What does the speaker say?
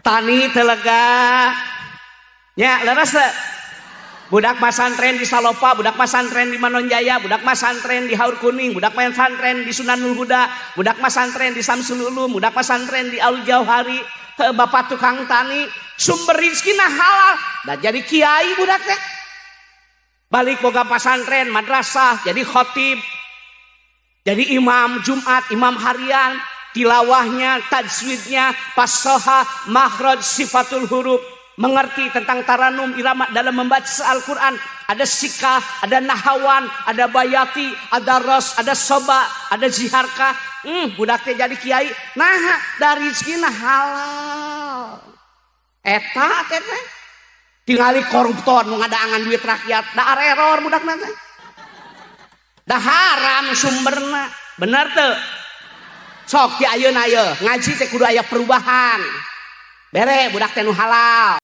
Tani teu lega. Nya, leres teu? Budak masantren di Salopa, budak masantren di Manonjaya, budak masantren di Haur Kuning, budak masantren di Sunanul Huda, budak masantren di Samsul Ulum, budak masantren di Al Jauhari, bapak tukang tani, sumber rezekina halal, da jadi kiai budak teh. Balik boga pasantren, madrasah, jadi khotib, jadi imam Jumat, imam harian, tilawahnya, tajwidnya, fasoha, makhraj, sifatul huruf, mengerti tentang taranum irama dalam membaca Al-Quran. Ada sikah, ada nahawan, ada bayati, ada ros, ada soba, ada jiharka. Budak teh jadi kiai. Nah, dari rezekina halal. Eta teh teh. Tingali koruptor nu ngadaangan duit rakyat, da error budak teh. Da haram sumberna. Bener teu? Sok ki ayeuna ye, ngaji teh kudu aya perubahan. Bere budak teh nu halal.